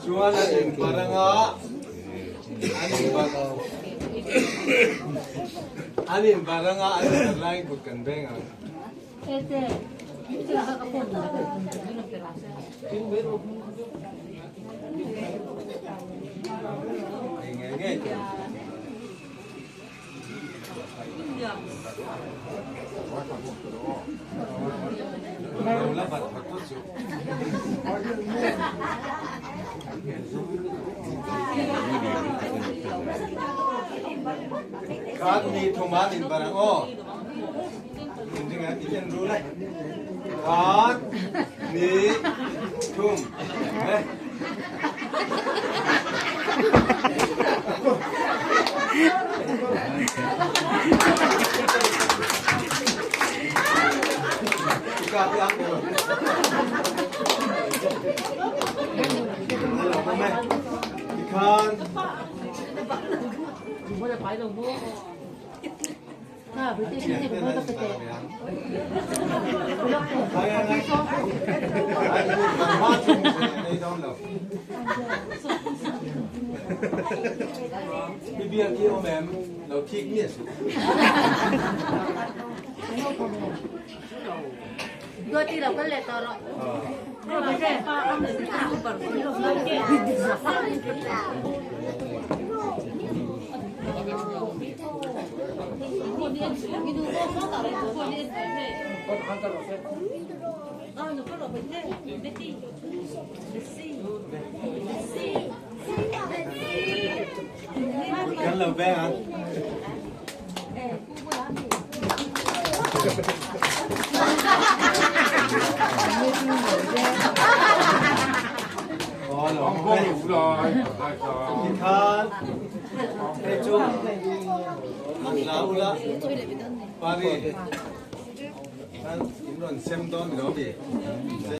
Chuan an inbar anga an inbar an inbar anga an inbar laiin kut kan beng ang. Ei ngei ngei tur. Khat ni thuma nin barang aw. Khat ni thum. Kan lo beng ang. Tikhan hei chu la ula pari kan in rawn sem dawn ni lo mi.